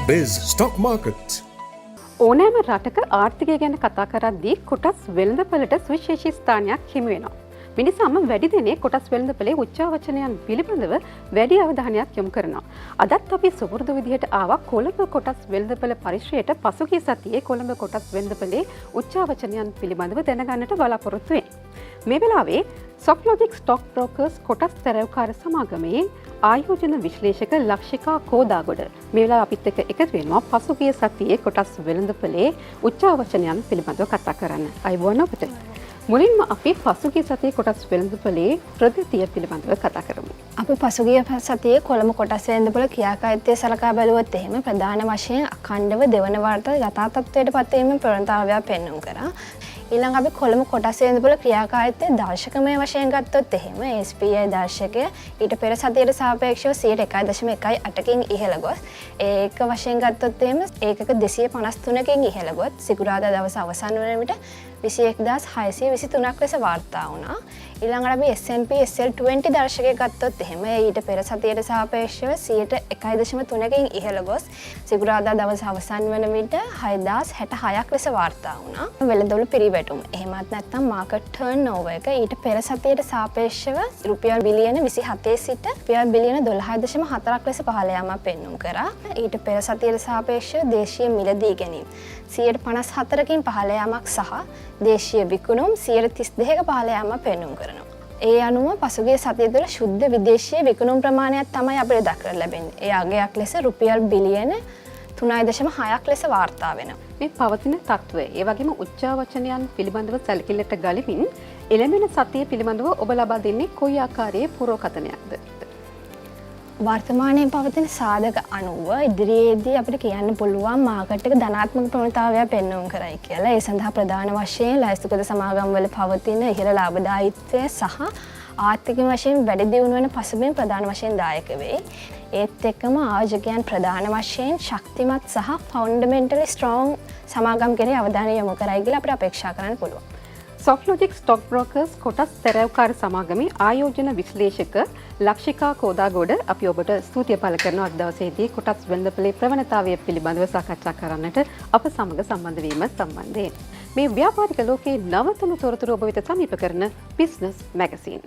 Biz Stock Market. ඕනෑම රටක ආර්ථිකය ගැන කතා කරද්දී කොටස් වෙළඳපළට සුවිශේෂී ස්ථානයක් හිමි වෙනවා. මිනිසාම වැඩි දෙනෙක් කොටස් වෙළඳපළේ උච්චාවචනයන් පිළිබඳව වැඩි අවධානයක් යොමු කරනවා. අදත් අපි සුපුරුදු විදිහට ආවා කොළඹ කොටස් වෙළඳපළ පරිශ්‍රයට පසුගිය සතියේ කොළඹ කොටස් වෙළඳපළේ උච්චාවචනයන් පිළිබඳව දැනගන්නට බලාපොරොත්තු වෙන්නේ. මේ වෙලාවේ සොෆ්ලොජික් ස්ටොක් බ්‍රෝකර්ස් කොටස් තැරැව්කාර සමාගමේ ආයෝජන විශ්ලේෂක ලක්ෂිකා කෝදාගොඩ මේ වෙලාව අපිත් එක්ක එකතු වෙනවා පසුගිය සතියේ කොටස් වෙළඳපළේ උච්චාවචනයන් පිළිබඳව කතා කරන්න. ආයුබෝවන් ඔබට. මුලින්ම අපි පසුගිය සතියේ කොටස් වෙළඳපළේ ප්‍රගතිය පිළිබඳව කතා කරමු. අපි පසුගිය සතියේ කොළඹ කොටස් වෙළඳපොළ ක්‍රියාකාරීත්වය සලකා බැලුවොත් එහෙම, ප්‍රධාන වශයෙන් අඛණ්ඩව දෙවන වරට යථා තත්ත්වයට පත්වීමේ ප්‍රවණතාවයක් පෙන්නුම් කරා. ඊළඟ අපි කොළඹ කොටස් වෙළඳපොළ ක්‍රියාකාරීත්වය දර්ශකමය වශයෙන් ගත්තොත් එහෙම, SPI දර්ශකය ඊට පෙර සතියට සාපේක්ෂව 1.18කින් ඉහළ ගොස්, ඒක වශයෙන් ගත්තොත් එහෙම ඒකක 253කින් ඉහළ ගොස් සිකුරාදා දවස අවසන් වන විට 21,623ක් ලෙස වාර්තා වුණා. ඊළඟට අපි S&P SL20 දර්ශකය ගත්තොත් එහෙම, ඊට පෙර සතියට සාපේක්ෂව 1.3කින් ඉහළ ගොස් සිකුරාදා දවස අවසන් වන විට 6066ක් ලෙස වාර්තා වුණා. වෙළඳපොළ පිරිවැටුම, එහෙමත් නැත්නම් මාකට් ටර්න්ಓවර් එක ඊට පෙර සතියට සාපේක්ෂව රුපියල් බිලියන 27 සිට රුපියල් බිලියන 12.4ක් ලෙස පහළ යාමක් පෙන්නුම් කරා. ඊට පෙර සතියට සාපේක්ෂව දේශීය මිලදී ගැනීම 54%කින් පහළ යාමක් සහ දේශීය විකුණුම් 32%ක පහළ යාමක් පෙන්නුම් කරනවා. ඒ අනුව පසුගිය සතිය තුළ ශුද්ධ විදේශීය විකුණුම් ප්‍රමාණයක් තමයි අපිට දක්නට ලැබෙන්නේ. ඒ අගයක් ලෙස රුපියල් බිලියන 3.6ක් ලෙස වාර්තා වෙනවා. මේ පවතින තත්ත්වය, ඒ වගේම උච්චාවචනයන් පිළිබඳව සැලකිල්ලට ගනිමින් එළඹෙන සතිය පිළිබඳව ඔබ ලබා දෙන්නේ කොයි ආකාරයේ පුරෝකථනයක්ද? වර්තමානයේ පවතින සාධක අනුව ඉදිරියේදී අපිට කියන්න පුළුවන් මාකට් එක ධනාත්මක ප්‍රවණතාවයක් පෙන්නුම් කරයි කියලා. ඒ සඳහා ප්‍රධාන වශයෙන් ලැයිස්තුගත සමාගම් වල පවතින ඉහළ ලාභදායීත්වය සහ ආර්ථික වශයෙන් වැඩි දියුණු වෙන පසුබිම ප්‍රධාන වශයෙන් දායක වෙයි. ඒත් එක්කම ආයෝජකයන් ප්‍රධාන වශයෙන් ශක්තිමත් සහ ෆන්ඩමෙන්ටලි ස්ට්‍රෝං සමාගම් කෙරෙහි අවධානය යොමු කරයි කියලා අපිට අපේක්ෂා කරන්න පුළුවන්. සොෆ්ලොජික් ස්ටොක් බ්‍රෝකර්ස් කොටස් තැරැව්කාර සමාගමේ ආයෝජන විශ්ලේෂක ලක්ෂිකා කෝදාගොඩ, අපි ඔබට ස්තුතිය පළ කරනවා අද දවසේදී කොටස් වෙළඳපොළේ ප්‍රවණතාවය පිළිබඳව සාකච්ඡා කරන්නට අප සමග සම්බන්ධ වීම සම්බන්ධයෙන්. මේ ව්‍යාපාරික ලෝකයේ නවතම තොරතුරු ඔබ වෙත සමීප කරන බිස්නස් මැගසින්.